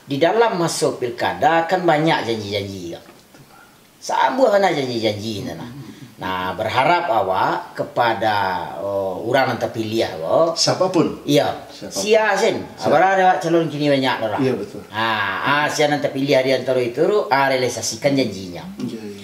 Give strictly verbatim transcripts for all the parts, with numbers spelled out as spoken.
Di dalam maso pilkada kan banyak janji-janji ka. Sabuah bana janji-janji tu nah. Nah, berharap awak kepada, oh, urang nan tapiliah ko. Siapapun. Iya. Siapapun. Sia sen. Siap. Bara dek awak calon kini banyak tu lah. Iya, betul. Ha, ah, sia nan tapiliah di antaro itu tu, ah, realisasikan janjinya. Iya, iya, iya.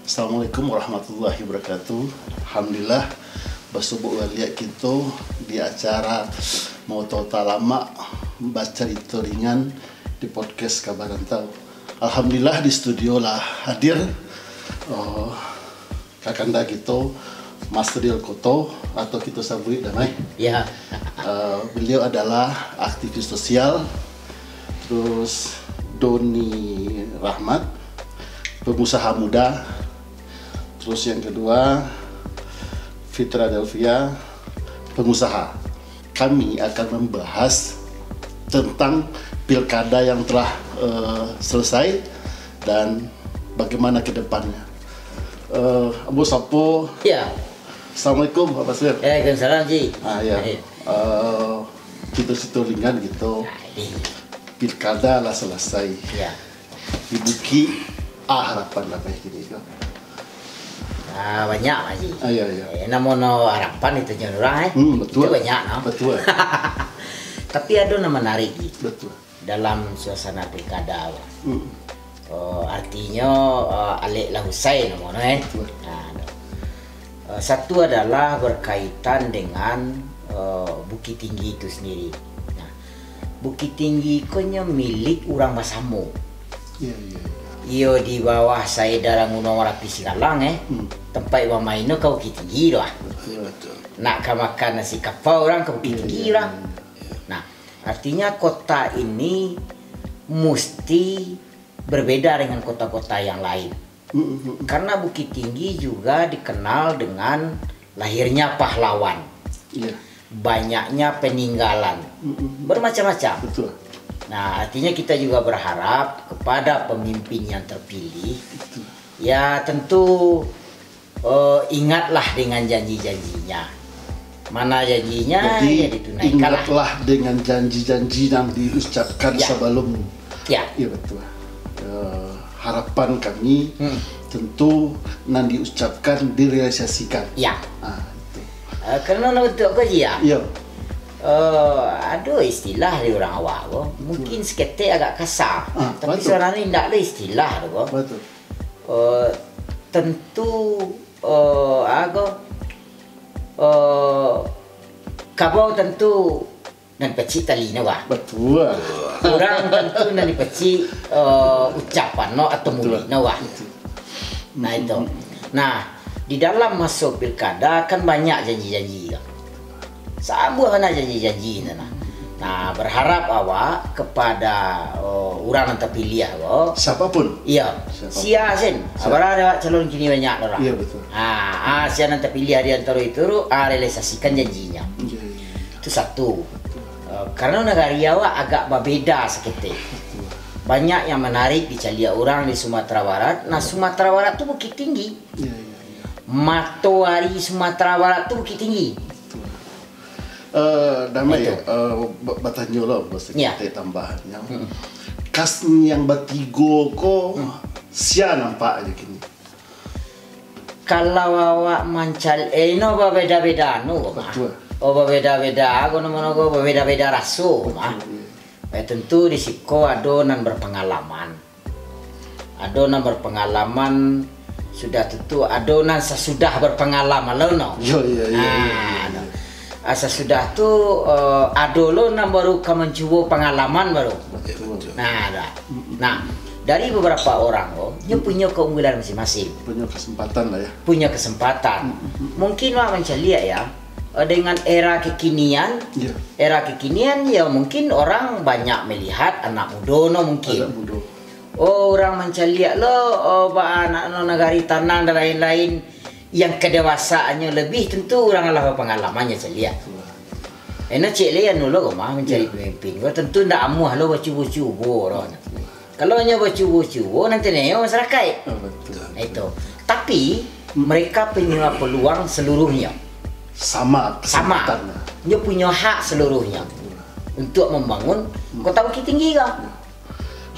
Assalamualaikum warahmatullahi wabarakatuh. Alhamdulillah, basuo baliak kito di acara Moto Talamak, bacarito ringan di podcast Kabar Rantau. Alhamdulillah, di studio lah hadir, oh, kakanda kito, Mas Riel Koto, atau kito sabuik Damai. Ya. Eh, beliau adalah aktivis sosial, terus Doni Rahmat, pengusaha muda, terus yang kedua Fitra Delvia, pengusaha. Kami akan membahas tentang pilkada yang telah, eh, selesai dan bagaimana ke depannya. Eh, Ambo sapo. Ya. Assalamualaikum, Pak Basir. Waalaikumsalam, Ji. Ah, ya. Eh. Eh, kito carito ringan gitu. Jadi. Pilkada lah selesai. Ya. Di Bukik, ah, harapan lah baik gini tu. Ah, banyak, Pak Ji. Ah, ya, ya. Eh, namo no harapan itu nyo urang, eh. Hmm, betul. Itu banyak, no? Betul. Tapi ado nan menarik, Ji. Betul. Dalam suasana pilkada, Pak. Hmm. Oh, artinyo, eh, alek lah usai namo no, eh. Betul. Nah, no. Eh, satu adalah berkaitan dengan, eh, Bukittinggi itu sendiri. Nah, Bukittinggi ko nyo milik urang basamo. Iya, iya, iya. Iyo di bawah Saida Ranguno Marapi Sigalang, eh. Hmm. Tempat bamain no ka Bukittinggi tu ah. Betul, betul. Nak ka makan nasi kapau urang ka Bukittinggi urang. Iya, iya, iya. Nah, artinya kota ini musti berbeda dengan kota-kota yang lain. Mm, mm, mm. Karena Bukittinggi juga dikenal dengan lahirnya pahlawan. Iya. Banyaknya peninggalan. Mm, mm, mm. Bermacam-macam. Betul. Nah, artinya kita juga berharap kepada pemimpin yang terpilih. Betul. Ya, tentu, eh, ingatlah dengan janji-janjinya. Mana janjinya, jadi, ya ditunaikanlah. Ingatlah dengan janji-janji yang diucapkan, ya, sebelum. Ya. Ya, betul. Eh, harapan kami, hmm, tentu nan diucapkan direalisasikan. Ya. Ah, itu. Eh, karena nak betul ko, Ji, ya? Ya. Eh, ado istilah di urang awak ko. Betul. Mungkin saketek agak kasar. Ah, tapi betul. Sabananyo indak ado istilah tu ko. Betul. Eh, tentu, eh, apo ko, eh, kabau tentu nan dipacik talinyo, bah. Betul. Urang tentu nan dipacik, eh, ucapan no atau, betul, mulik no, bah. Betul. Nah, itu. Nah, di dalam maso pilkada kan banyak janji-janji ka. Sabuah bana janji-janji tu nah. Nah, berharap awak kepada, oh, urang nan tapiliah ko. Siapapun. Iya. Siapapun. Sia sen. Siap. Bara dek awak calon kini banyak tu lah. Iya, betul. Ah, ah, sia nan tapiliah di antaro itu tu, ah, realisasikan janjinya. Iya, iya, iya. Itu satu. Betul. Eh, karena nagari awak agak babeda saketek. Betul. Banyak yang menarik dicaliak urang di Sumatera Barat. Nah, Sumatera Barat tu Bukittinggi. Iya, iya, iya. Matoari Sumatera Barat tu Bukittinggi. Betul. Eh, Damai, itu. Eh, ba-, batanyo lah, ba-, saketek, ya, tambahan. Mm-mm. Kas yang batigo ko, hmm, sia nampak aja kini. Kalau awak mancali, eh, ino babeda-beda anu ko mah. Betul. Oh, babeda-beda, ko namo ko, babeda-beda raso ko mah. Betul, iya. Eh, tentu di siko ado nan berpengalaman. Ado nan berpengalaman, sudah tentu ado nan sasudah berpengalaman lo no. Yo, yo, yo, yo, yo, yo. Ah, no. Ah, sasudah tu, eh, ado lo nan baru ka mancubo pangalaman baru. Betul. Nah, dah. Mm-mm. Nah, dari beberapa orang ko, nyo, mm-mm, punyo keunggulan masing-masing. Punyo kesempatan lah ya. Punyo kesempatan. Mm-mm. Mungkin awak mancaliak ya, Eh, dengan era kekinian, Ya. era kekinian, ya, mungkin orang banyak melihat anak mudo no mungkin. Anak mudo. Oh, urang mancaliak lo, oh, ba anak no nagari tanang dan lain-lain. Yang kedewasaannyo lebih, tentu urang lah bapangalaman, nyo caliak. Betul. Eno cek le anu lo ko mah mancari Ya. pemimpin. Ko tentu ndak amuah lo bacubo-cubo lo. Kalau nyo bacubo-cubo, nanti nyo masarakaik. Ah, betul. Nah, itu. Tapi, Hmm. mereka punya peluang seluruhnya. Sama Sama. kesempatan. Nyo punya hak seluruhnya Betul. untuk membangun Hmm. Kota Bukittinggi ko. Ya.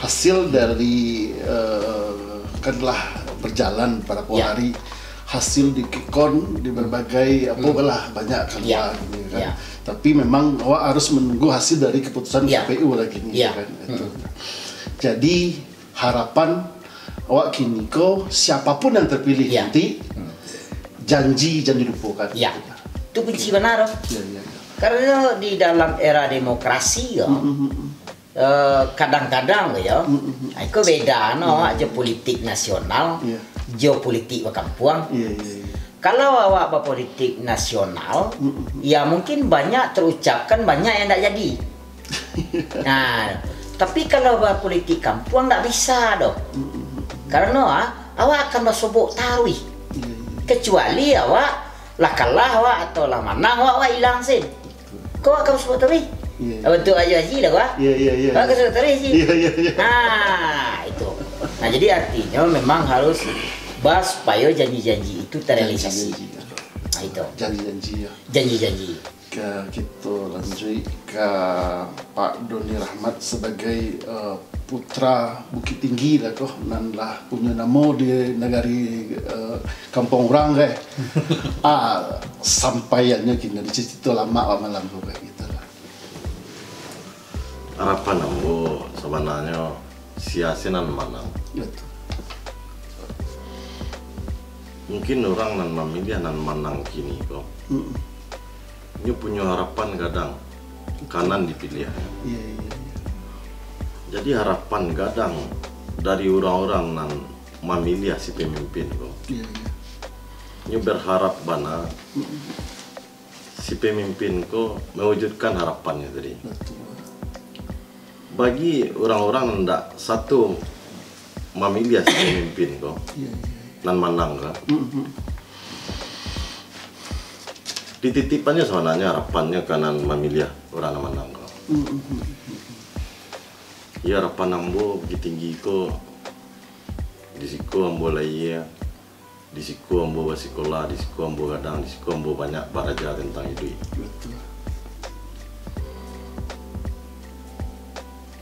Hasil dari, eh, kan lah berjalan berapa Ya. hari, hasil di kikon, di berbagai apa Hmm. lah, banyak keluar Ya. gitu kan. Ya. Tapi memang awak harus menunggu hasil dari keputusan Ya. K P U lagi ni Ya. kan. Itu. Hmm. Jadi, harapan awak kini ko, siapapun yang terpilih Ya. nanti, Hmm. janji jangan dilupakan. Ya. Itu kunci benar. Ya, ya, ya. Karena di dalam era demokrasi ya, Hmm, hmm, hmm, hmm. eh, kadang-kadang ya, Hmm, hmm, hmm. ah, iko beda no, Hmm. aja politik nasional, Ya. jo politik bakampuang. Ya, ya, ya. Kalau awak berpolitik nasional, Mm-mm. ya mungkin banyak terucapkan, banyak yang ndak jadi. Nah, tapi kalau berpolitik kampuang ndak bisa doh. Mm-mm. Karena ah, awak akan basobok taruih. Iya, iya. Kecuali awak lah kalah awak atau lah manang awak, awak ilang sen. Kok awak ka basobok taruih? Iya, iya. Bentuk baju haji lah, Pak. Iya, iya, iya, Awak iya. ka basobok taruih haji. Iya, iya, iya. Nah, itu. Nah, jadi artinya memang harus ba supayo janji-janji itu terealisasi. Janji-janji, ya. Nah, itu. Janji-janji, ya. Janji-janji. Ka, kita lanjut ka Pak Doni Rahmat sebagai, eh, putra Bukittinggi lah ko, nan lah punyo namo di nagari, eh, kampuang urang ko. Ah, sampaiannyo kini di situ lamak lah malam ko, kayak gitu lah. Harapan ambo sabananyo sia se nan manang. Betul. Mungkin urang nan mamiliah nan manang kini ko, Mm-mm. nyo punyo harapan gadang ka nan dipiliah. Iya, iya, iya. Jadi harapan gadang dari urang-urang nan mamiliah si pemimpin ko. Iya, iya. Nyo berharap bana Mm-mm. si pemimpin ko mewujudkan harapannyo tadi. Betul. Bagi urang-urang nan ndak sato mamiliah si pemimpin ko, Iya, iya. nan manang ko, Mm-mm. dititipannyo sabananyo harapannyo ka nan mamiliah urang nan manang ko. Mm-mm. Iyo, harapan ambo Bukittinggi ko, di siko ambo lahia, di siko ambo basikolah, di siko ambo gadang, di siko ambo banyak baraja tantang iduik. Betul.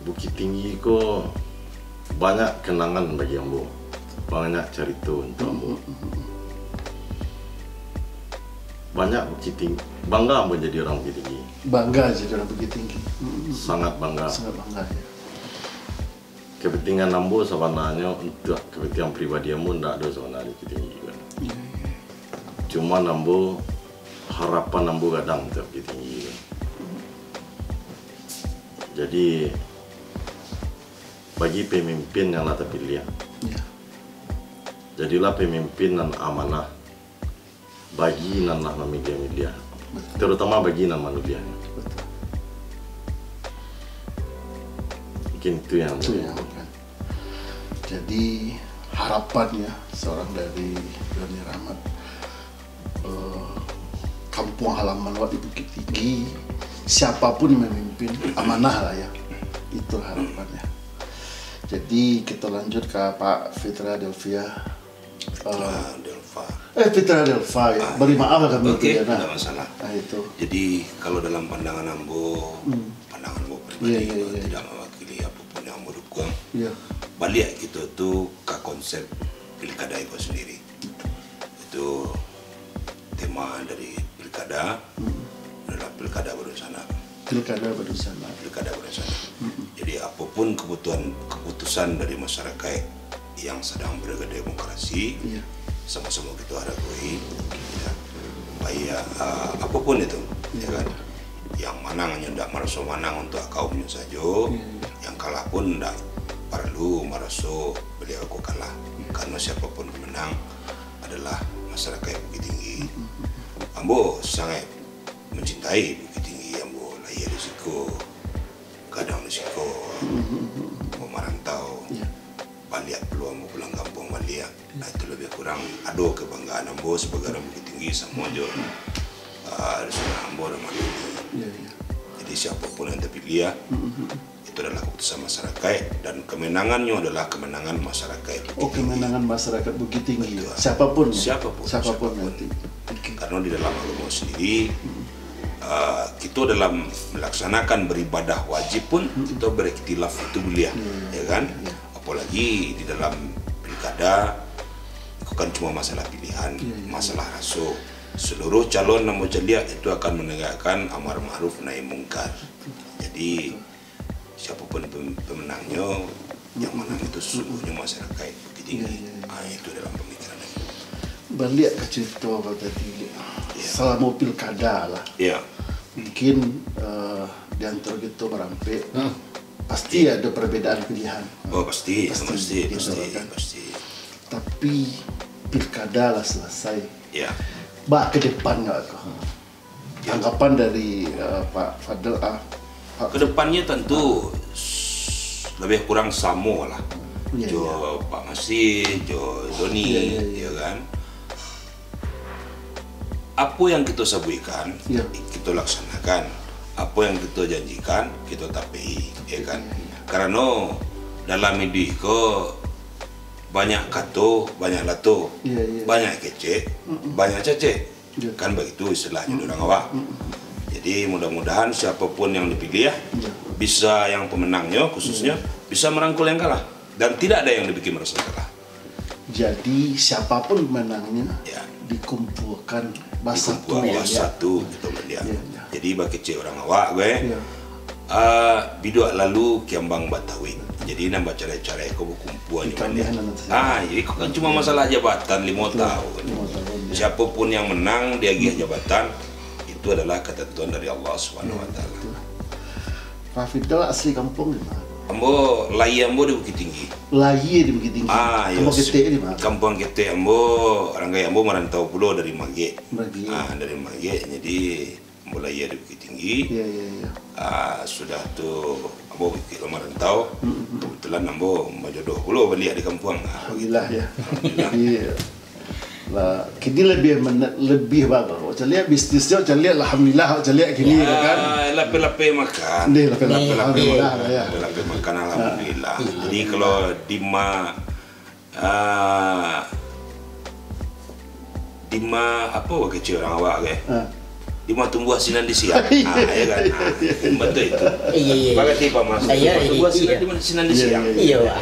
Bukittinggi ko banyak kenangan bagi ambo, banyak carito untuak ambo. Mm-mm. Banyak Bukittinggi, bangga ambo jadi urang Bukittinggi. Bangga jadi urang Bukittinggi. Mm-mm. Sangat bangga. Sangat bangga, ya. Kepentingan ambo sabananyo, untuak kepentingan pribadi ambo, ndak ado sabananyo ketinggian. Iya, iya. Cuman ambo, harapan ambo gadang untuak ketinggian. Jadi, bagi pemimpin yang lah terpilih, Iya. jadilah pemimpin nan amanah bagi nan lah mamiliah-miliah, Betul. terutama bagi nan mamiliah. Betul. Mungkin itu yang Itu yang kan. Jadi, harapannya seorang dari Doni Rahmat, eh, kampung halaman awak di Bukittinggi, siapapun yang memimpin, amanah lah ya. Itu harapannya. Jadi, kita lanjut ke Pak Fitra Delvia. Eh, Fitra Delva. Eh, Fitra Delva, ya. Ah, Beri maaf lah kami oke, itu, ya, nah. Tidak masalah. Ah, itu. Jadi, kalau dalam pandangan ambo, Hmm. pandangan ambo pribadi, Iya, iya, kalau iya. tidak mewakili apapun yang ambo dukung, Iya. baliak kita tu ka konsep pilkada itu sendiri. Betul. Itu tema dari pilkada Hmm. adalah pilkada badunsanak. Pilkada badunsanak. Pilkada badunsanak. Mm-mm. Jadi, apapun kebutuhan, keputusan dari masyarakat yang sedang berada demokrasi, Iya. sama-sama kita hargai, ya. Baik, ah, apapun itu, Iya. ya kan? Yang manang nyo ndak maraso manang untuak kaumnyo sajo, Iya, iya. yang kalah pun ndak paralu maraso baliau ko kalah, Iya. karena siapapun pemenang adalah masyarakat Bukittinggi. Mm-mm. Ambo sangat Mencintai Bukittinggi, ambo lahia di siko, gadang di siko, ambo marantau, baliak pulo ambo pulang kampuang baliak. Nah, itu lebih kurang ado kebanggaan ambo sebagai urang Bukittinggi samo jo, ah, sanak ambo Ramadhani. Jadi, siapapun yang terpilih, ah, itu adalah keputusan masyarakat, dan kemenangannya adalah kemenangan masyarakat Bukittinggi. Oh, kemenangan masyarakat Bukittinggi. Betul. Siapapun, ya? Siapapun, siapapun nanti. Oke. Karena di dalam agama sendiri, ah, kita dalam melaksanakan beribadah wajib pun kita berikhtilaf itu boleh, ya kan? Apalagi di dalam pilkada, itu kan cuma masalah pilihan, masalah raso. Seluruh calon ambo caliak itu akan menegakkan amar ma'ruf nahi mungkar. Jadi, siapapun pem-, pemenangnya, yang menang itu sesungguhnya masyarakat Bukittinggi. Ah, itu dalam pemikiran ambo. Baliak ka carito kau tadi, selama pilkada lah. Mungkin, eh, di antara kita barampek, pasti ada perbedaan pilihan. Oh, pasti, pasti, pasti, pasti. Tapi pilkada lah selesai. Ba ke depan nggak kau? Tanggapan dari, eh, Pak Fadel, ah, Pak. Kedepannya tentu s-, lebih kurang samo lah. Jo Pak Masih, jo Doni, ya kan? Apa yang kita sabuikan, kita laksanakan. Apa yang kita janjikan, kita tapei, ya kan? Karena dalam iduik ko banyak kato, banyak lato, banyak kecek, banyak cacek. Kan begitu istilahnyo urang awak. Jadi, mudah-mudahan siapapun yang dipilih, bisa yang pemenangnyo khususnyo, bisa merangkul yang kalah. Dan tidak ada yang dibikin merasa kalah. Jadi, siapapun pemenangnya, dikumpuakan basatu, dikumpul ya. Basatu, gitu, Bang Dian. Jadi, bakecek urang awak, gue. Ah, biduak lalu kiambang batawik. Jadi, nan bacarai-carai ko bakumpua ni, Bang Dian. Ah, jadi ko kan cuma masalah jabatan limo tahun. Siapapun yang menang diagiah jabatan, itu adalah ketentuan dari Allah Subhanahu Wa Taala. Pak Fidal asli kampung di mana? Ambo, lahia ambo di Bukittinggi. Lahia di Bukittinggi. Ah, iyo. Kampuang ketek di mana? Kampuang ketek ambo, urang gaek ambo marantau pulo dari Magek. Magek. Ah, dari Magek. Jadi, ambo lahia di Bukittinggi. Iya, iya, iya. Ah, sudah tu ambo ikut marantau. Kebetulan ambo bajodoh pulo baliak di kampuang. Ah, alhamdulillah, ya. Alhamdulillah. Iya. Lah, kini lebih men-, lebih bagus. Awak caliak bisnisnyo, caliak alhamdulillah, awak caliak kini, ya kan? Lapeh-lapeh makan. Deh, lapeh-lapeh. Lapeh-lapeh, alhamdulillah, ya. Lapeh-lapeh makan, alhamdulillah. Jadi, kalau dima, ah, dima, apa, kecek urang awak, ke? Dima tumbuah sinan di siang. Ah, ya kan? Ah, betul itu. Iya, iya, iya. Bagai Pak Mas. Iya, iya, tumbuah sinan di siang. Iya, iya.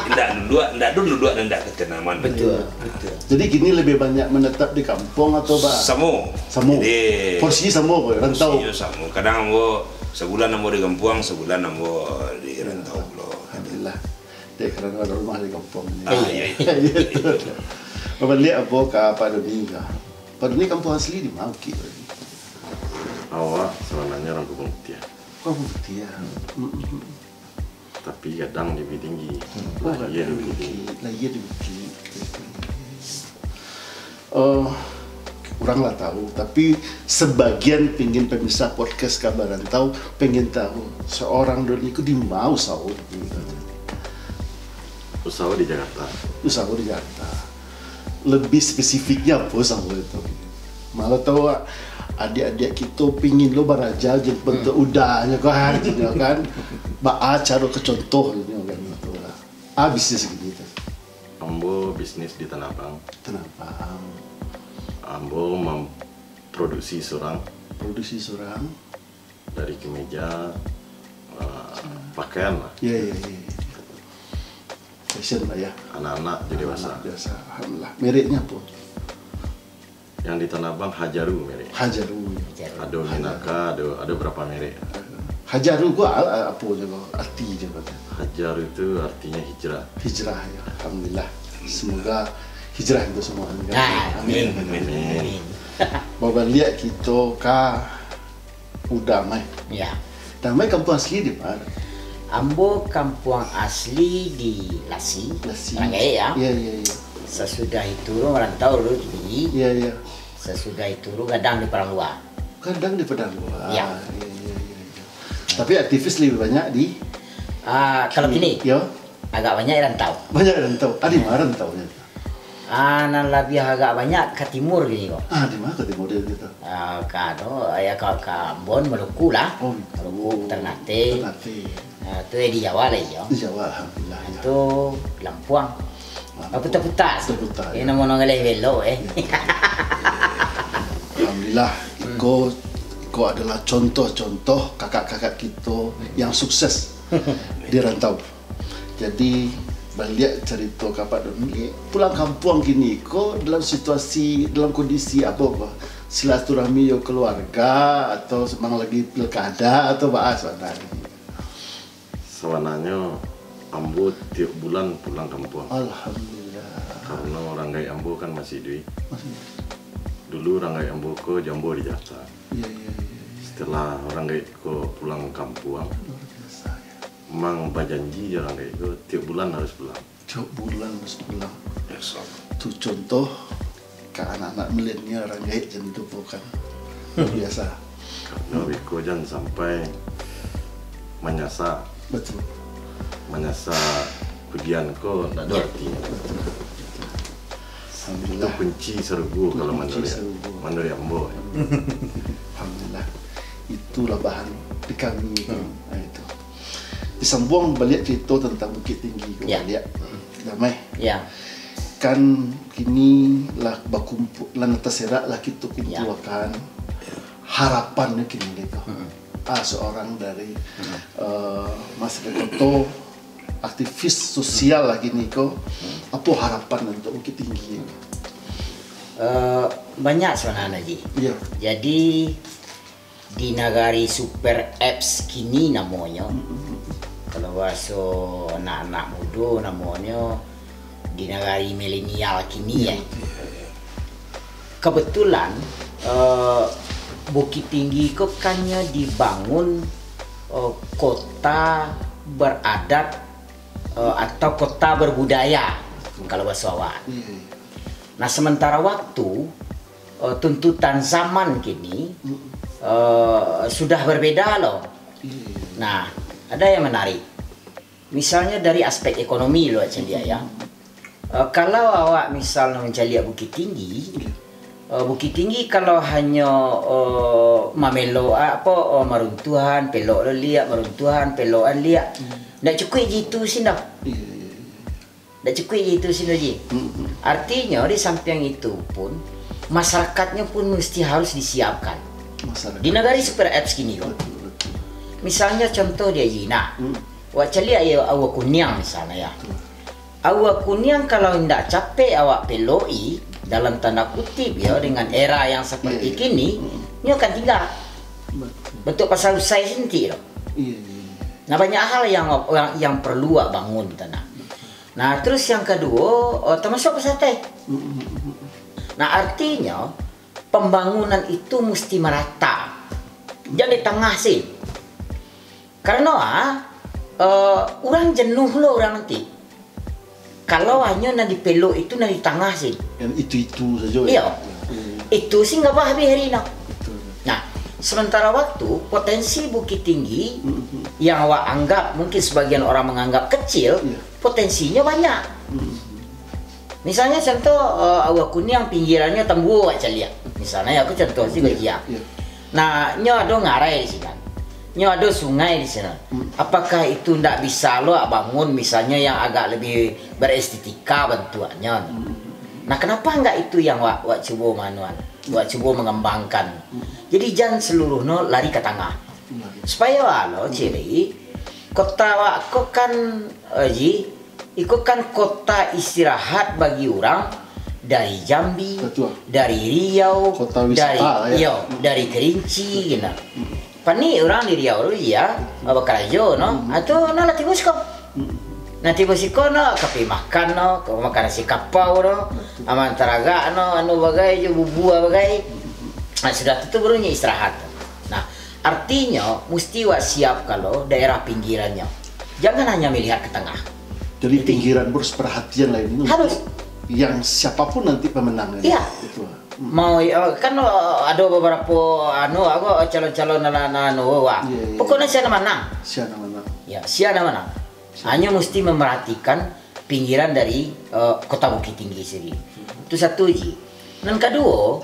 Indak duduak, indak duduak, indak ketenaman. Betul, betul. Jadi, kini lebih banyak menetap di kampung atau ba-, samo? Samo. Jadi, porsi samo, boy, rantau. Porsinyo samo. Kadang ambo sabulan ambo di kampung, sabulan ambo di rantau pulo. Alhamdulillah. Dek, karano ado rumah di kampung ni. Ah, iya, iya. Gitu. Babaliak ambo ka Pak Doni ka. Pak Doni, kampung asli di ma, Ki? Awak sabananyo urang Kampung Putiah. Kampung Putiah. Tapi gadang di Bukittinggi. Oh, lahia di Bukittinggi. Lahia di Bukit. Eh, urang lah tahu, tapi sebagian pingin pemirsa podcast Kabar Rantau pingin tahu, seorang Doni ko di ma usaho? Usaho di Jakarta. Usaho di Jakarta. Lebih spesifiknya apa usaho itu? Malah tahu, adiak-adiak kito pingin lo baraja je bentuk udahnyo kan, kan? Baa caro ke contoh ini kan, gitu lah. Ah, bisnis gini tu. Ambo bisnis di Tanah Abang. Tanah Abang. Ambo memproduksi surang. Produksi surang. Dari kemeja, eh, pakaian lah. Iya, iya, iya. Fashion lah ya. Anak-anak jadi dewasa. Anak-anak dewasa. Alhamdulillah. Mereknya apa? Yang di Tanah Abang Hajaru merek. Hajaru. Ado Minaka, ado, ado berapa merek. Hajaru ko a-, a-, apo je ko, arti je ko. Hajar itu artinya hijrah. Hijrah, ya. Alhamdulillah. Semoga hijrah itu semua. Amin. Amin. Amin. Babaliak kito ka Uda Mai. Ya. Damai kampung asli di mana? Ambo kampung asli di Lasi. Lasi. Orang Gaek, ya. Iya, iya, iya. Sasudah itu rantau dulu di Bili. Iya, iya. Sasudah itu gadang di Padang Luar. Kadang di Padang Goa. Ya. Ah, iya, iya, iya, iya. Tapi aktivis lebih banyak di Ah, kalau kini Yo, agak banyak rantau. Banyak rantau. Ah, di mana rantaunyo? Ah, nan labiah agak banyak ka timur gini kok. Ah, di mana ka timur dia gitu? Ah, ka anu, ya ka, ka Ambon, Maluku lah. Oh, gitu. Maluku, Ternate. Ternate. Ah, tu eh di Jawa lah yo. Di Jawa, alhamdulillah ya. Tu Lampuang. Lampuang. Ah, putar-putar. Putar-putar, Ini ya. Nama orang galih belok eh. Alhamdulillah, iko iko adalah contoh-contoh kakak-kakak kita yang sukses di rantau. Jadi baliak carito Kapak Doni, pulang kampuang kini ko dalam situasi, dalam kondisi apa ko? Silaturahmi yo keluarga atau memang lagi pilkada atau bahas mana? Sabananyo ambo tiok bulan pulang kampuang. Alhamdulillah. Karano urang gaek ambo kan masih iduik. Masih. Dulu urang gaek ambo ko jo ambo di Jakarta. Iya, iya, iya. Setelah urang gaek ko pulang kampuang, Luar biasa ya. mang bajanji jo urang gaek ko tiok bulan harus pulang. Tiok bulan harus pulang. Yes. Tu contoh ka anak-anak milenial urang gaek jan dilupokan. Luar biasa. Karano beko jan sampai manyasa. Betul. Manyasa kudian ko ndak ado artinyo. Itu Alhamdulillah. Kunci sarugo kalau Kunci manuruik sarugo. manuruik ambo. Alhamdulillah. Itulah bahan di kami. Hmm. Nah, itu. Disambuang baliak carito tentang Bukittinggi ko Ya. baliak. Damai. Ya. Kan kini lah bakumpul, lah taserak lah kito Ya. kumpulkan. Harapan ni kini ko. Mm-mm. Ah, seorang dari eh, masyarakat koto, aktivis sosial lah kini ko. Apa harapan untuk Bukittinggi? Eh, banyak sebenarnya Ji. Iya. Jadi di nagari super apps kini namonyo. Kalau bahaso anak-anak mudo namonyo di nagari milenial kini ya. Kebetulan eh, Bukittinggi ko kan nyo dibangun eh, kota beradat eh, atau kota berbudaya kalau bahaso awak. Iya, iya. Nah, sementara waktu eh, tuntutan zaman kini eh, sudah berbeda loh. Iya, iya. Nah, ada yang menarik. Misalnya dari aspek ekonomi lo caliak ya. Eh, kalau awak misalnya mencaliak Bukittinggi, eh, Bukittinggi kalau hanyo eh, mamelo apa eh, maruntuhan, pelok lo liak, maruntuhan, pelokan liak. Ndak cukuik ji itu sih dah. Iya, iya, iya. Ndak cukuik ji itu sih dah ji. Mm-mm. Artinya di samping itu pun masyarakatnya pun mesti harus disiapkan. Masyarakat. Di nagari super apps kini ko. Betul, betul. Misalnya contoh dia ji, nah, Hmm. awak caliak ya aua kuniang misalnya ya. Aua kuniang kalau indak capek awak peloi dalam tanda kutip ya dengan era yang seperti Iya, iya. kini, Hmm. nyo akan tinggal. Betul. Bentuk pasal usai sinti loh. Iya, iya, iya. Nah, banyak hal yang yang, yang perlu awak bangun tanah. Nah, terus yang kedua, oh, termasuk pesatai. Mm-mm. Nah, artinya pembangunan itu mesti merata. Jangan di tangah sih. Karena ah, eh, orang jenuh lo orang nanti. Kalau hanya nan di pelok itu nan di tangah sih. Yang itu-itu saja. Iya. Hmm. Itu sih nggak habis hari no. Betul. Nah, sementara waktu potensi Bukittinggi Mm-mm. yang awak anggap mungkin sebagian orang menganggap kecil, Iya. potensinya banyak. Mm-mm. Misalnya contoh uh, Aua Kuniang pinggirannya Tambua awak caliak. Misalnya aku contoh sih Iya, bagi ya. Iya. Nah, nyo ada ngarai di sini. Nyo ada sungai di sini. Hmm. Apakah itu ndak bisa lo bangun misalnya yang agak lebih berestetika bentuknya? Hmm. Nah, kenapa enggak itu yang wak, wak cubo manuan, wak cubo mengembangkan? Jadi jan seluruhnya lari ke tengah. Hmm. Supaya wak lo ciri kota wak ko kan eh, ji, iko kan kota istirahat bagi orang dari Jambi, Betul. dari Riau, Kota wisata dari lah, ya. iyo, dari Kerinci gitu. Panik orang di Riau tu ya, bakarajo no. Ah tu no lah tibo siko. Nah tibo siko no kapi makan no, ka makan nasi kapau no, aman taragak no, anu bagai jo bubua bagai. Nah sudah tu, tu baru nyo istirahat. Nah artinyo musti wak siap kalau daerah pinggirannyo. Jangan hanya melihat ke tengah. Jadi pinggiran pun harus perhatian lah ini. Harus. Yang siapapun nanti pemenangnya. Iya. Itu. Mau, eh, kan, eh, ado babarapo, anu, apo, calon-calon nan, nan, anu, wah. Iya, iya. Pokoknyo sia nan manang. Sia nan manang. Ya, sia nan manang. Hanyo musti memerhatikan pinggiran dari, eh, Kota Bukittinggi sendiri. Itu satu ji. Nan kaduo,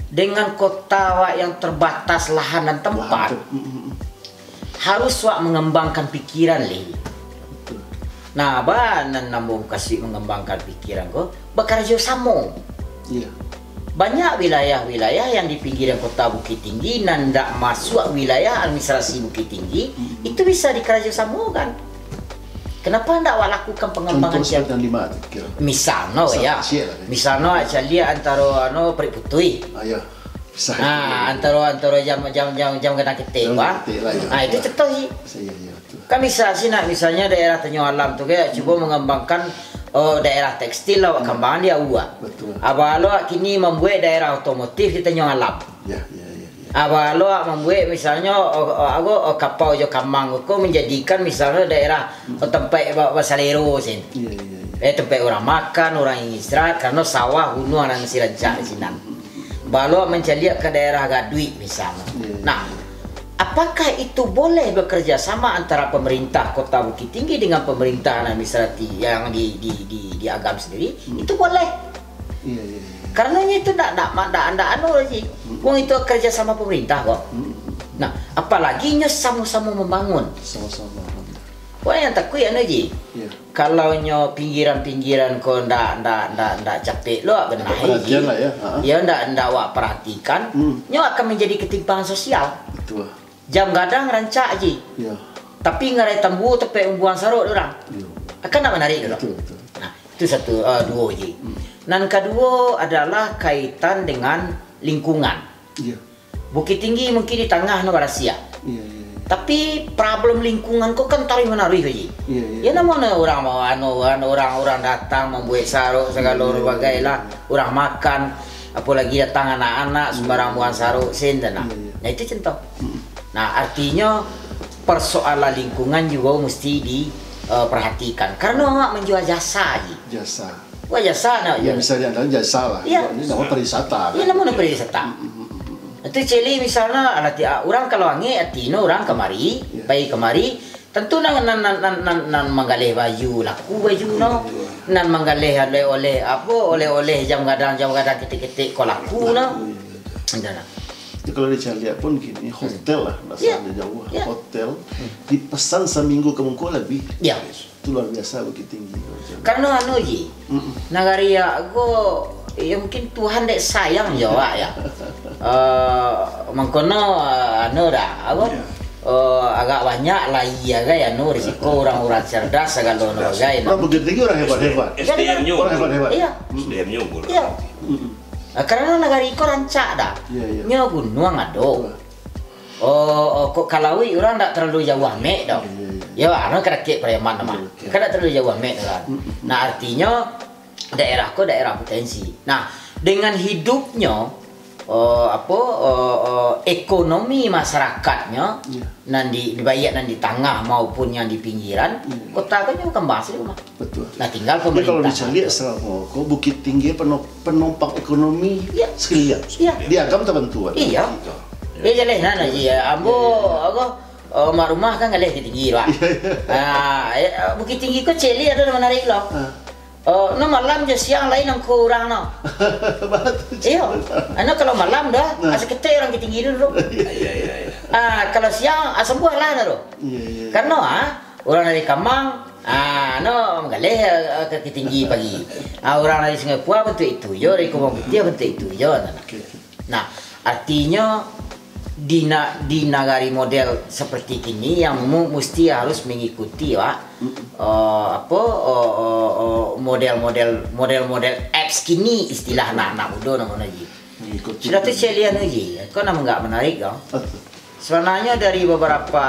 dengan kota awak yang terbatas lahan dan tempat, Lahan tu. Mm, mm, mm. harus awak mengembangkan pikiran, leh. Betul. Nah, ba nan ambo mukasuik mengembangkan pikiran ko, bakarajo samo. Iya. Banyak wilayah-wilayah yang di pinggiran Kota Bukittinggi nan ndak masuak wilayah administrasi Bukittinggi, Mm-mm. itu bisa dikarajo samokan. Kenapa ndak awak lakukan pengembangan Contoh tiap seperti yang di mana tu, kira? Misalno, Misal ya. kecil lah, ya. Misalno, awak caliak antaro, anu, Parik Putuih. Ah, ya. Misal Ah, kecil. antaro, antaro jam, jam, jam, jam gadang ketek, Jam wah. ketek lah, ya. Ah, itu Betul. contoh sih. Iya, iya, betul. Kan bisa sih nak, misalnya daerah Tanjung Alam tu, kayak cuba Hmm. mengembangkan, oh, daerah tekstil lah, Hmm. kembang di awak. Betul. Abah lo kini membuat daerah otomotif di Tanjung Alam. Ya, ya, ya, ya. Abah lo membuat misalnya, oh, oh, ago, oh, kapau jo kamang ko menjadikan misalnya daerah, Hmm. oh, tempat ba-, basalero sih. Iya, iya, iya. Eh, tempat orang makan, orang istirahat, karena sawah, gunung nan masih rancak di sinan. Hmm. Abah lo mencaliak ke daerah Gaduik misalnya. Iya, iya, Nah, iya. apakah itu boleh bekerja sama antara pemerintah Kota Bukittinggi dengan pemerintah administratif yang di, di, di, di Agam sendiri? Hmm. Itu boleh. Iya, iya, iya. Karenanya itu ndak, ndak, ndak, ndak anu, Ji. Hmm. Wong itu kerja sama pemerintah kok. Hmm. Nah, apalagi nyo samo-samo membangun. Sama-sama. Wah, yang takuik anu, Ji. Iya. Kalau nyo pinggiran-pinggiran ko ndak, ndak, ndak, ndak capek lo benahi, Perhatian Ji. lah ya, ha. Ya, ndak, ndak awak perhatikan, Hmm. nyo akan menjadi ketimpangan sosial. Betul. Jam gadang rancak, Ji. Iya. Tapi ngarai tambua tampek mambuang sarok dek urang. Iya. Akan ndak menarik tu. Betul, betul. Nah, itu satu, eh, duo, Ji. Hmm. Nan kaduo adalah kaitan dengan lingkungan. Iya. Bukittinggi mungkin di tangah no barasiah. Iya, iya, iya. Tapi problem lingkungan ko kan taruih manaruih, Ji. Iya, iya, Ya, iya. namo no urang mau anu, anu, urang, urang datang mambuek sarok sagalo Iya, iya, bagai iya. lah. Urang makan, apolagi datang anak-anak, sembarang buang sarok, sen tu nah. Iya, iya. Nah, itu contoh. Mm-mm. Nah, artinyo, persoalan lingkungan juo musti di, eh, perhatikan. Karena awak menjual jasa, Ji. Jasa. Wah, jasa nak Ya, jual. bisa dianggap jasa lah. Iya. Ini namanya pariwisata, Iya, kan? namanya pariwisata. Mm-mm. Itu cili misalnya, alah ti-, ah, urang kalau angek, artinyo urang kamari, Iya. pai kamari, Tantu nan, nan, nan, nan, nan, nan manggaleh baju, laku baju no. Nan manggaleh oleh-oleh, apo, oleh-oleh jam gadang, jam gadang ketek-ketek ko laku no. Laku, iya, betul. Dah lah. Itu kalau dicaliak pun gini, Hmm. hotel lah, ndak Ya. salah jauah. Ya. Hotel Hmm. dipesan saminggu ka muko labiah. Ya. Itu luar biasa Bukittinggi kalau caliak. Karena anu, Ji, Mm-mm. nagari awak ko, ya mungkin Tuhan dek sayang jo awak ya. Eh, mangkono, eh, anu dah, apo? Ya. Eh, agak banyak lai agai anu risiko urang-urang cerdas sagalo no Cerdas. agai, Urang nah. Bukittinggi urang hebat-hebat. S D M-nyo Urang hebat-hebat. Iya. S D M-nyo unggul. Iya. Mm-mm. Ah, karena nagari ko rancak dah. Iya, iya. Nyo gunuang ado. Betul. Oh, oh, kok ka lauik urang ndak terlalu jauah amek doh. Iya, iya, iya. Ya, anu ka dakek Pariaman mah. Iya, betul. Kan ndak terlalu jauah amek doh kan. Mm-mm. Nah, artinyo daerah ko daerah potensi. Nah, dengan hidupnyo, eh, apo, eh, eh, ekonomi masyarakatnyo Iya. nan di, di, baik nan di tangah maupun yang di pinggiran, Iya. kota ko nyo kambang sendiri mah. Betul. Nah, tinggal Tapi kalau pemerintah dicaliak atur. selama ko Bukittinggi peno-, penopang ekonomi Iya. sekalian. Iya. Di Agam tabantu, kan? Iya. Iya. Ya, jaleh nan aja ya. Ambo, Iya, iya, iya. apo, eh, mak rumah kan galeh Bukittinggi, Pak. Iya, iya. Ah, eh, Bukittinggi ko cili ado nan manarik lo. Ah. Eh, no malam jo siang lain angko urang no. Batul. Iyo. Ano kalau malam dah, Nah. asa ketek urang Bukittinggi dulu. Iya, iya, iya. Ah, kalau siang, asa buah lah no. Iya, iya, iya. Karena, ah, urang dari Kamang, ah, no, manggaleh, eh, ka Bukittinggi pagi. Ah, urang dari Sungai Pua bantuak itu jo, dari Kubang Putiah bantuak itu jo, nah. Oke, oke. Nah, artinyo di na-, di nagari model seperti kini yang mu-, musti harus mengikuti, Wak. Mm-mm. Eh, apo, eh, eh, eh, model-model, model-model apps kini istilah anak-anak mudo namonyo ji. Mengikuti. Sudah tu cek lian tu ji, ko nan agak menarik ko. Betul. Sabananyo dari beberapa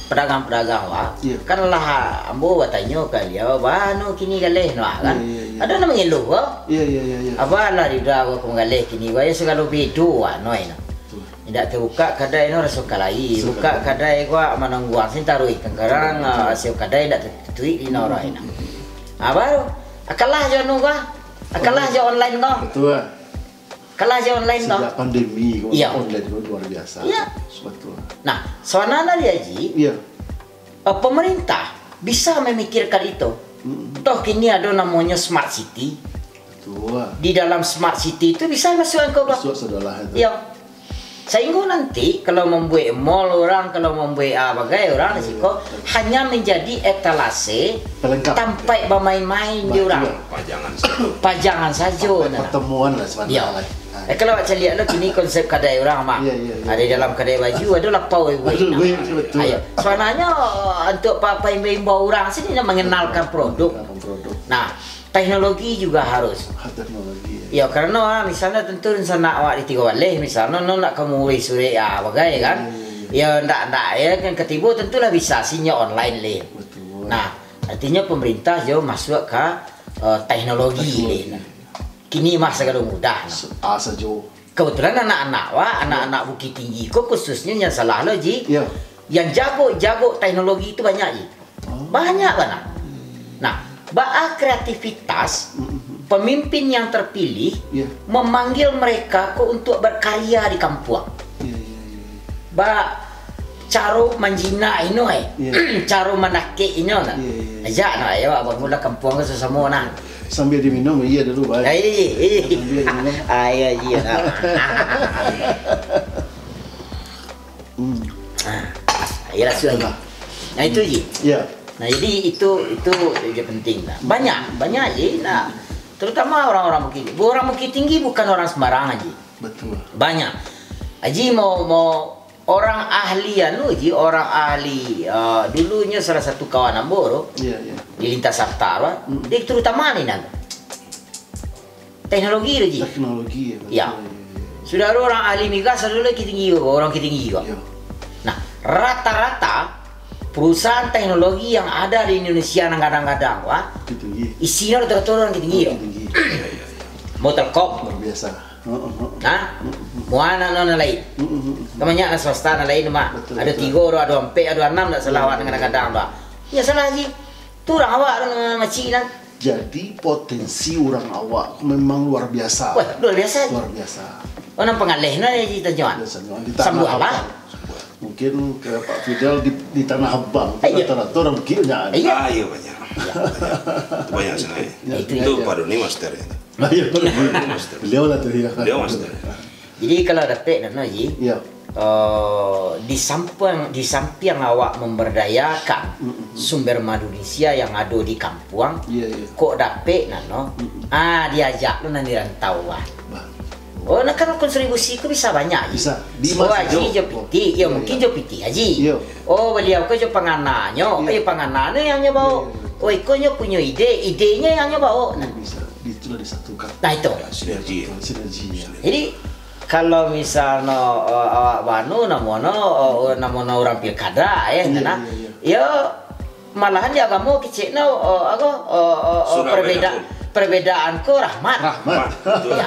pedagang-pedagang, Wak, Iya. kan lah ambo batanyo ka baliau, "Baa no kini galeh no, ah," kan? Iya, iya, iya. Ado nan mangeluh ko. Iya, iya, iya, iya. "Baa lah Rida ko manggaleh kini, Wak, yo sagalo bedo, Wak, no, ino. Betul. Indak tabukak kadai no raso kalai, Raso bukak kalai. kadai ko manangguang sin taruih, kadang-kadang, Betul. ah, asio kadai indak tatuik di no, Hmm. ino." Ah, baru, ah, kalah jo anu ko, ah, kalah Online. jo online ko. Betul. Kalah je online tu. Sejak pandemi ko, Iya. Online ko luar biasa. Iya. Betul. Nah, sabananyo di Haji, Iya. Uh, pemerintah bisa memikirkan itu. Mm-mm. Toh kini ada namanya smart city. Betul. Di dalam smart city itu bisa masuk ke Masuk sedolah itu. Ya. Sehingga nanti kalau membuat mall orang, kalau membuat ah, bagai orang di siko hanya menjadi etalase Pelengkap. Tempat bermain-main di orang. Pajangan saja. Pajangan saja. Tempat nah. Pertemuan lah sebenarnya. Ya. Lah. Eh, kalau awak caliak lo kini konsep kadai urang mah. Iya, iya, iya. Ada dalam kadai baju, ada lapau ibu. Betul, betul, betul. Ayo. Sebenarnya untuk apa imbau-imbau urang sini nak mengenalkan produk. Mengenalkan produk. Nah, teknologi juga harus. Ah, teknologi. Ya, karena misalnya tentu rencana awak di Tigo Baleh, misalnya no nak kamu urus surek ya bagai kan. Iya, iya, iya. Ya ndak ndak ya kan ketibo tentulah bisa sinya online leh. Betul. Nah, artinya pemerintah jauh masuk ke uh, teknologi leh. Kini mah segala mudah. Ah sajo. Kebetulan anak-anak wak, anak-anak Bukittinggi ko khususnya yang salah lo ji. Ya. Yang jago-jago teknologi itu banyak ji. Oh. Banyak bana. Nah, baa kreativitas mm-hmm. Pemimpin yang terpilih yeah. Memanggil mereka ko untuk berkarya di kampuang. Yeah, yeah, yeah. Ba caro manjinak ino eh. Yeah. Caro mandakek ino nah. Yeah, yeah, yeah. Ajak nah ya bamula kampuang ko sasamo nah. Sambil diminum, iya dulu, baik. Iya, iya, iya. Sambil diminum. Ah, iya, iya. Nah. Hmm. Ah, iya, sudah. Nah, itu ji. Iya. Nah, jadi itu itu je penting lah. Banyak, banyak ji. Nah, terutama orang-orang Bukit. Orang Bukittinggi bukan orang sembarangan ji. Betul. Banyak. Aji mau mau Orang ahli anu ji, orang ahli uh, dulunyo salah satu kawan ambo tu yeah, yeah. Di Lintas Sapta tu, mm. Dia terutama ni nan teknologi tu ji. Teknologi ya. Ya. Sudah ada orang ahli migas, ada lagi tinggi juga, orang tinggi juga. Yeah. Nah, rata-rata perusahaan teknologi yang ada di Indonesia yang kadang-kadang wah, isinyo rata-rata orang tinggi. Tinggi. Mau telkom. Luar biasa. Nah, muan nan lain. Kan banyak nan swasta nan lain mah. Ado tigo, ado ampek, ado anam, ndak salah awak kadang-kadang tu. Yo salah ji. Tu urang awak nan macik nan. Jadi potensi urang awak memang luar biasa. Wah, luar biasa. Luar biasa. Oh, nan pangaleh nan ji tanyoan. Sambuah lah. Mungkin ke Pak Fidel di, di Tanah Abang tu rata-rata urang Bukik banyak. Iyo. Ah, iyo banyak. Banyak sangat. Itu Pak Doni master itu. Beliau lah tu ya. Beliau master. Jadi kalau dapek nano ji, ya. Uh, di samping di samping awak memberdayakan mm-hmm. Sumber manusia yang ada di kampuang, ya, ya. Kok dapek nano, mm-hmm. Ah diajak tu nan di rantau ah. Oh, nak kan kontribusi ku bisa banyak ji. Bisa. Di oh, haji jo piti, ya mungkin jo piti haji. Ya. Oh, beliau ko jo pangananyo, ya. Eh pangananyo yang nyo bawa. Ya, ya. Oh, ikonyo punyo ide, idenyo yang nyo bawa. Nah. Bisa. Itulah disatukan. Nah itu. Ya, sinergi. Ya, sinergi. Ya. Jadi kalau misalnya uh, awak banu namono uh, namono orang pilkada ya, iya, nah, iya, iya. Ya malahan di agama kecil no uh, apa uh, uh, uh, perbeda perbedaan ko rahmat. Rahmat. Ya.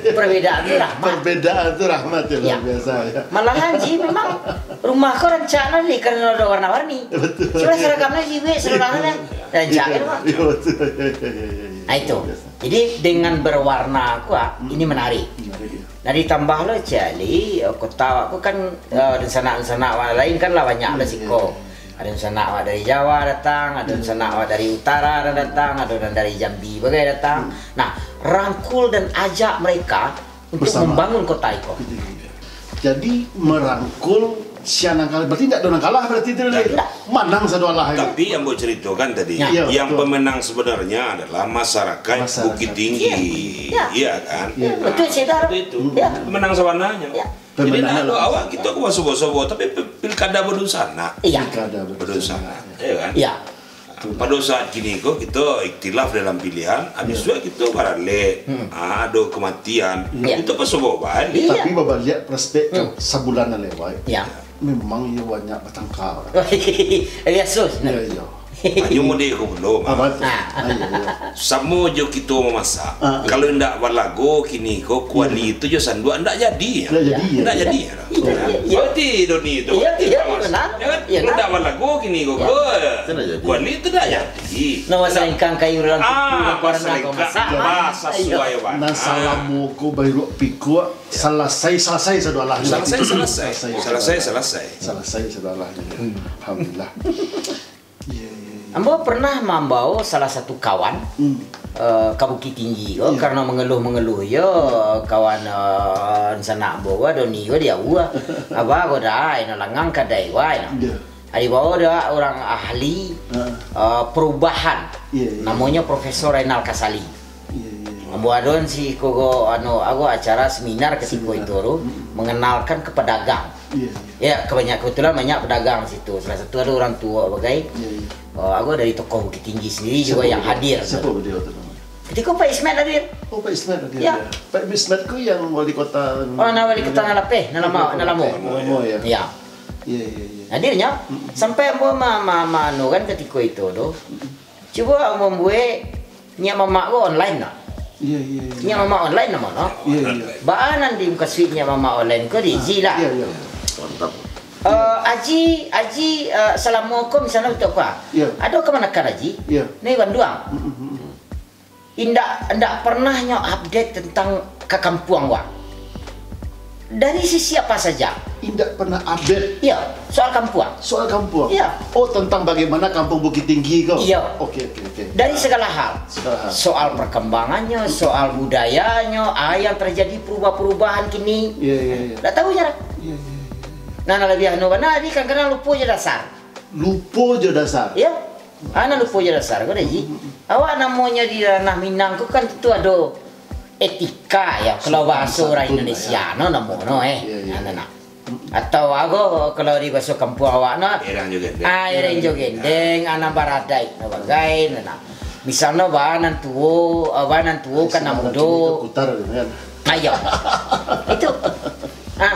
Perbedaan ko rahmat. Perbedaan tu rahmat ya, ya. Luar biasa ya. Malahan ji memang rumah ko rancak ni karena ada warna-warni. Betul. Sudah seragam ni ji weh seluruhnya. Rancak ya, Pak. Ya, betul. Ya, ya, ya, ya, ya. Nah, itu. Jadi dengan berwarna aku ah, hmm. Ini menarik. Menarik ya. Nah ditambah lo cali kota aku kan uh, dan sanak-sanak orang lain kan lah banyak lah siko. Ada sanak awak dari Jawa datang, ada sanak awak dari utara dan datang, ada orang dari Jambi bagai datang. Hmm. Nah, rangkul dan ajak mereka untuk membangun kota iko. Jadi merangkul siang nan kalah. Berarti tidak ada orang kalah berarti itu. Tidak. Menang satu Allah. Tapi yang buat cerita kan tadi, ya. Yang betul. Pemenang sebenarnya adalah masyarakat, masyarakat. Bukittinggi. Ya. Iya kan? Ya, betul saya tahu. Itu. Ya. Pemenang sebenarnya. Ya. Jadi nah, awak kita aku masuk boso tapi pilkada berdosa nak. Iya. Pilkada berdosa. Berdosa nak. Iya kan? Iya. Pada saat kini ko kita iktilaf dalam pilihan, habis juga kita baralek, hmm. Ah, ada kematian, ya. Kita pasobo balik. Iya. Tapi babaliak prospek hmm. Sabulan yang lewat, ya. Memang ia banyak bertengkar. Biasa. Ya, ya. Hanyo mode ko pulo, Mak. Ah, batua. Ah. Ah, iyo, iyo. Samo jo kito mamasak. Ah, ah. Kalau indak balago kini ko, kuali tu jo sanduak indak jadi. Indak jadi, ya? Indak jadi, ya. Iyo, iyo, iyo. Berarti Doni tu, iyo, berarti iyo, Mas. Benar. Ya kan? Iyo, kalau nah. Indak balago kini ko, ya. Ko, indak jadi. Kuali tu indak jadi. Nah, masalah ingkang kayu dalam kuku, ah, masalah ingkang, masak. Basuah, iyo, Pak. Nah, salamo ko bairuak pikuak, salasai, salasai sadoalahnyo. Salasai, salasai. Salasai, salasai. Salasai sadoalahnyo. Hmm. Alhamdulillah. Iya, iya, iya. Ambo pernah mambawa salah satu kawan, hmm, eh, ka Bukittinggi ko, iya, karena mengeluh-mengeluh, yo, kawan, eh, sanak ambo ko, Doni ko, di awak. Apa ko dah, ino langang kadai, wah, ino. Iya. Dibawa dah orang ahli, heeh, eh, perubahan. Iya, iya. Namonyo Profesor Reynald Kasali. Iya, iya, iya. Ambo adoan si ko, ko, anu, ago acara seminar ketika itu tu, mm-mm, mengenalkan ke pedagang. Iya, iya. Ya, kebanyak-, kebetulan banyak pedagang di situ. Salah satu ada orang tua bagai. Iya, iya. Oh, ago dari tokoh Bukittinggi sendiri juga yang hadir. Siapa beliau tu namanya? Ketika Pak Ismet hadir. Oh, Pak Ismet hadir, ya. Ya. Pak Ismet ku yang wali kota. Oh, nah, wali kota nan lapeh, nan lamo, nan lamo. Lamo, ya. Ya. Iya, iya, iya. Hadirnya, mm-mm, sampai ambo ma-, ma-, ma-, anu kan ketika itu tu. Mm-mm. Cubo mambuek nyiak mamak ko online lah. Iya, iya, iya. Nyiak mamak online namo no? Iya, iya. Baa nan dimukasuik nyiak mamak online ko, Ji lah. Iya, iya. Mantap. Eh, Aji, Aji, eh, salamo ko misalnya untuk apa? Iya. Ado kamanakan Aji? Iya. Nai Banduang. Mm, mm, mm. Indak, indak pernah nyo update tentang ka kampuang wak. Dari sisi apa saja? Indak pernah update. Iya, soal kampuang. Soal kampuang? Iya. Oh, tentang bagaimana kampung Bukittinggi ko? Iya. Oke, oke, oke. Dari segala hal. Segala hal. Soal perkembangannya, soal budayanya, ah, yang terjadi perubah-perubahan kini. Iya, iya, iya. Ndak tahu je lah. Iya, iya, iya, iya. Nah, nah, lebih anu, karena tadi kadang-kadang lupo je dasar. Lupo je dasar. Iya. Ah, nah, lupo je dasar ko, Ji. Mm-mm. Awak namonyo di ranah Minang ko kan tentu ado etika, ya, kalau bahaso urang Indonesia, no, namo no, eh. Iya, iya. Nah, nah, nah. Atau ago kalau di bahaso kampuang awak, no. Irang jo gendeng. Ah, irang jo gendeng, anak baradaik, no, bagai, no, nah. Misalno, ba nan tuo, ah, ba nan tuo ka nan mudo. Kutar, kan? Ayo. Itu. Ah,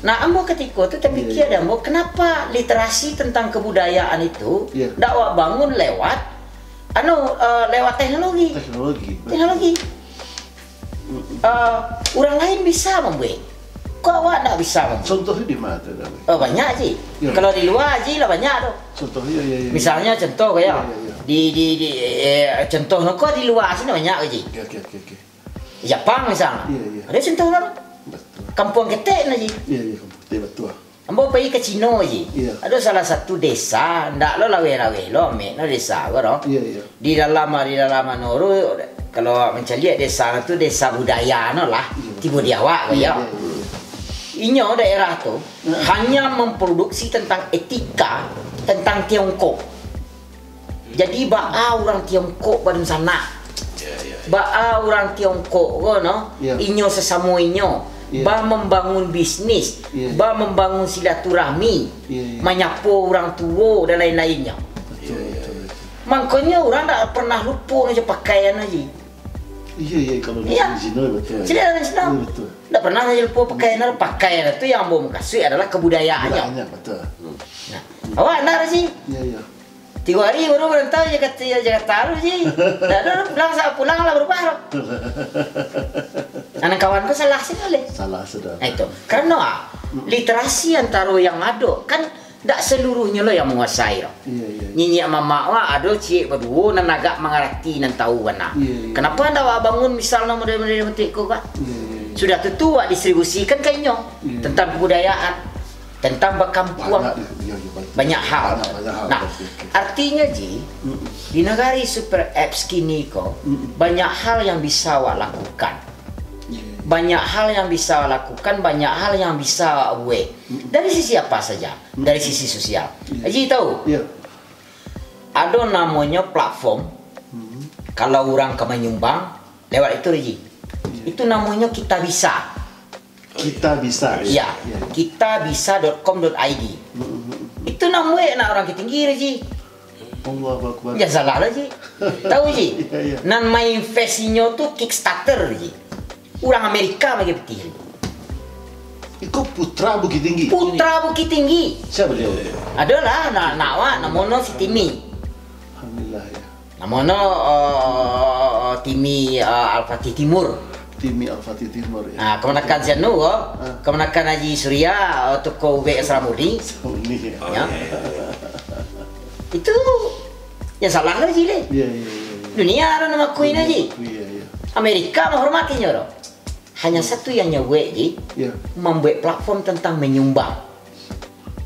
nah, ambo ketika tu tapikia, iya, iya, dek ambo, kenapa literasi tentang kebudayaan itu, iya, ndak awak bangun lewat, anu, eh, lewat teknologi. Teknologi. Teknologi. Mm-mm. Eh, urang lain bisa mambuek. Kok awak ndak bisa mambuek? Contohnya di mana tu, Dawei? Oh, banyak, Ji. Iya. Kalau di luar, Ji, lah banyak tu. Contohnya, iya, iya, iya. Misalnya, contoh kayak, iya, iya, iya, di, di, di, eh, contoh no ko di luar sini banyak, Ji. Oke, oke, oke, oke. Japang misalnya. Iya, iya. Ado contoh kan? Betul. Kampuang ketek nah, Ji. Iya, iya, kampuang ketek, betul. Ambo pai ka Cino, Ji. Iya. Ado salah satu desa, ndak lo laweh-laweh lo, amek no desa ko do. Iya, iya. Di dalam, di dalam anu tu, kalau mancaliak desa tu, desa budaya no lah. Iya, betul. Tibo di awak ko, iya, ya. Iya, iya, iya. Inyo daerah tu, heeh, hanya memproduksi tentang etika, tentang Tiongkok. Jadi, baa urang Tiongkok badunsanak? Ya, ya, ya. Baa urang Tiongkok ko, no? Ya. Inyo sasamo inyo. Ya. Ba mambangun bisnis, ya, ba mambangun silaturahmi, ya, ya, manyapo urang tuo dan lain-lainnyo. Betul, ya, ya, betul, betul. Mangkonyo urang ndak pernah lupo jo pakaian, Ji. Iya, iya, kalau di, iya, Cino, betul. Cina dan Cina. Iya, betul. Ndak pernah sajo lupo pakaian, pakaian tu yang ambo mukasuik adalah kebudayaannyo. Kebudayaannyo, betul. Nah, awak ndak, Ji? Iya, iya. Tigo hari baru merantau Jakarta, Jakarta tu, Ji. Ndak ado pulang, sa-, pulang lah barubah tu. Anak kawan ko salah sih, leh. Salah sudah. Nah, itu. Karena, ah, mm-mm, literasi antaro yang ado, kan ndak seluruhnyo lo yang menguasai tu. Iya, iya, iya. Nyiak mamak wak ado ciek baduo nan agak mangarati, nan tahu bana. Iya, iya. Kenapa ndak wak bangun misalnya model-model butik ko, Kak? Iya, iya, iya. Sudah tentu wak distribusikan ka inyo, iya, tentang kebudayaan, tentang bakampuang. Banyak, iya, iya, banyak. Banyak hal. Banyak, banyak hal. Nah, oke, oke, artinya, Ji, mm-mm, di nagari super apps kini ko, mm-mm, banyak hal yang bisa wak lakukan. Iya, iya. Banyak hal yang bisa wak lakukan, banyak hal yang bisa wak buek. Mm-mm. Dari sisi apa saja? Mm-mm. Dari sisi sosial. Iya. Ji tahu? Iya. Ado namonyo platform, mm-mm, kalau urang ka manyumbang, lewat itu, Ji. Iya. Itu namonyo Kita Bisa. Kita Bisa, ya. Ya, ya, ya. Kita bisa dot com dot I D. Mm-mm. Itu nan buek anak urang Bukittinggi tu, Ji. Allahu Akbar. Jan salah lah, Ji. Tahu, Ji? Ya, ya. Nan mainvest inyo tu Kickstarter, Ji. Urang Amerika bagi pitih. Iko putra Bukittinggi. Putra Bukittinggi. Siapa dia? Adalah, nak, nak awak, namono si Timi. Namo no, eh, Timi, eh, Al-Fatih Timur. Timi Al-Fatih Timur, ya. Ah, kamanakan si anu ko, Ah. kamanakan Haji Surya, eh, toko ubek Asramudi. Asramudi, ya. Oh, Ya. iya, iya, iya. Itu yang salah lo, Ji, le. Iya, iya, iya, iya. Dunia lo nan mangakui, Ji. Iya, iya. Amerika manghormati nyo lo. Hanya satu yang nyo buek, Ji. Iya. Mambuek platform tentang manyumbang.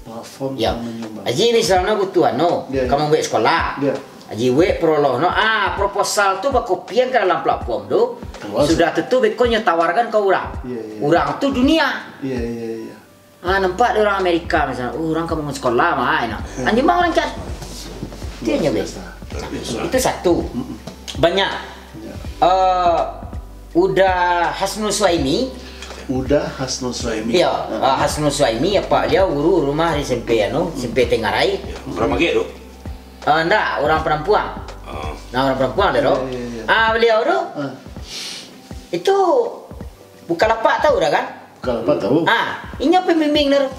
Platform Ya. yang manyumbang. Aji misalnyo butuh anu, Ya, ya. ka mambuek sekolah. Ya. Aji buek paroloh no, ah, proposal tu bakopian ka dalam platform tu. Keluar Sudah tu tu beko nyo tawarkan ka urang. Ya, ya. Urang tu dunia. Ya, ya, ya. Ah, nampak dek urang Amerika misalnyo, "Oh, urang ka bangun sekolah mah, enak." Ya. Anjing mah urang cari. Itu Luar yang nyo buek. biasa. Luar biasa. Itu satu. Mm-mm. Banyak. Ya. Eh, Uda Hasnu Suhaimi. Uda Hasnu Suhaimi. Iya, Ah. ah, Hasnu Suhaimi, apak baliau guru rumah di S M P anu, S M P Tenggarai. Ya, urang Magek tu? Ah, ndak, urang Penampuang. Ah. Nah, urang Penampuang dia tu. Iya, iya, iya. Ah, baliau tu, Ah. itu Bukalapak tahu dah kan? Bukalapak tahu. Ah, inyo pembimbing dia tu.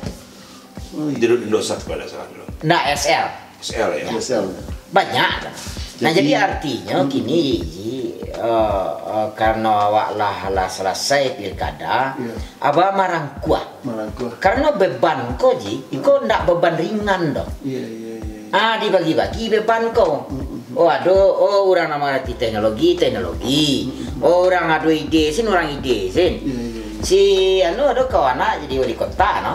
Oh, iya. Dia duduk di Indosat kalau tidak salah dulu. Ndak, S L. S L ya? S L, ya. Banyak dah. Nah, Jadi, jadi artinya mm. kini, Ji, eh, eh, karena awak lah, lah selesai pilkada, Iya. abah marangkuah. Marangkuah. Karena beban ko, Ji, iko ndak beban ringan doh. Iya, iya, iya, iya. Ah, dibagi-bagi beban ko. Mm, mm, mm. Oh, ado, oh, urang nan mangarati teknologi, teknologi. Mm, mm, mm. Oh, urang ado ide sin, urang ide sin. Iya, iya, iya. Si, anu, ado kawan nak jadi wali kota, no?